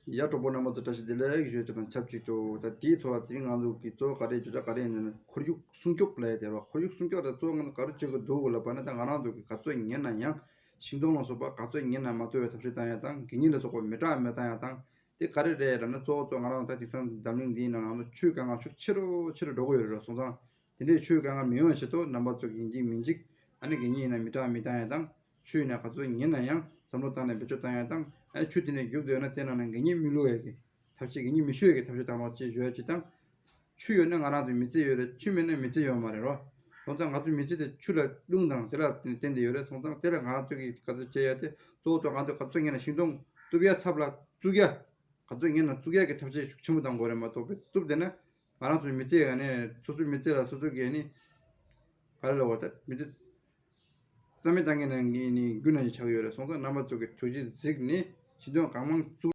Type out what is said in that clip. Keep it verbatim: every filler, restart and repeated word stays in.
ཡ། གྲོགས་པོ་རྣམ་པ་ཚོ་བཀྲ་ཤིས་བདེ་ལེགས་ཞུ་རྒྱུ་དང་ཆབས་ཅིག་ཏུ། ད་དེའི་ཐོག་ལ་དེ་རིང་ང་ཚོ་གི་གཙོ་བོ་ག་རེ་བརྗོད་བྱ་ག་རེ་ཡིན་ན། ཁོར་ཡུག་སྲུང་སྐྱོབ་ལབ་ཡ་དེ་རེད་བ། ཁོར་ཡུག་སྲུང་སྐྱོབ་དེ་གཙོ་བོ་ང་ཚོ་ག་རེ་བྱེད་དགོས་འདུག་ལབ་པ་ན། ད་ང་རང་ཚོ་གི་ག་ཚོད་ཉན་ན་ཡང་ཤིང་སྡོང་ལ་སོགས་པ་ག་ཚོད་ཉན་ན་མ་གཏོགས་པའི་ཐབས་ཤེས་བཏང་ཡ་དང་། གད་སྙིགས་ལ་སོགས་པ་མི་དྲག་མི་བཏང་ཡ་དང་། དེ་ག་རེ་རེད་ལབ་ན། གཙོ་བོ་གཙོ་བོ་ང་རང་ད་དེང་སང་འཛམ་གླིང་འདིའི་ནང་ནང་དུ་ཆུའི་དཀའ་ངལ་ཤུགས་ཆེ་རུ་ཆེ་རུ་འགྲོ་གི་ཡོད་རེད། སོང་ཙང་དེ་འདྲའི་ཆུའི་དཀའ་ངལ་མི་ཡོང་བའི་ཆེད་དུ་རྣམ་པ་ཚོ་གི་ཡིན་གཅིག་མིན་གཅིག་ཨ་ནི་གད་སྙིགས་ཡིན་ན་མི་དྲག་མི་བཏང་ཡ་དང་། ཆུ་ཡིན་ན་ག་ཚོད་ཉན་ན་ཡང་བསམ་བློ་བཏང་ནས་བེད་སྤྱོད་བཏང་ཡ་དང་། ཨ་ནི་ཆུ་དེ་ནས་རྒྱུག་བསྡད་ཡོད་ན་དེ་ནང་ནས་གད་སྙིགས་མི་བླུག་ཡ་གི་ཐབས་ཤེས། གད་སྙིགས་མི་བཤོས་ཡ་གི་ཐབས་ཤེས་བཏང་རོགས་ཅེས་ཞུ་ཡ་གཅིག་དང་། ཆུ་ཡོད་ན་ང་རང་ཚོའི་མི་ཚེ་ཡོད་རེད། ཆུ་མེད་ན་མི་ཚེ་ཡོད་མ་རེད་རོ། སོང་ཙང་ང་ཚོའི་མི་ཚེ་དེ་ཆུ་ལ་རླུང་དང་དེ་ལ་བརྟེན་ཏེ་ཡོད་རེད། སོང་ཙང་དེ་ལ་ང་ཚོས་ཀྱི་ག་ཚོད་བྱེད་ཡ་དེ། གཙོ་བོ་གཙོ་བོ་ང་ཚོས་ག་ཚོད་ཉན་ན་ཤིང་སྡོང་བཏུབ་ཡ་ཚབ་ལ་བཙུགས་ཡ། ག་ཚོད་ཉན་ན་བཙུགས་ཡ་གི་ཐབས་ཤེས་ཤུགས་ཆེན་པོ་བཏང་དགོས་རེད། མ་གཏོགས་པའི་བཏུབ་བསྡད་ན་ང་རང་ཚོའི་མི་ཚེ་ཡ་ནས་སོ་སོའི་མི་ཚེ་ལ་སོ་སོ་གི་ནི་ག་རེ་ལབ་དགོས་རེད། མི་ཚེ་རྩ་མེད་བཏང་མཁན་ནང་གི་ནི་རྒྱུ་ནང་བཞིན་ཆགས་ཡོད་རེད། སོང་ཙང་རྣམ་པ་ཚོ་གི་ཐུགས་རྗེ་གཟིགས་ནས་ཤིང་སྡོང་གང་མང་བཙུགས།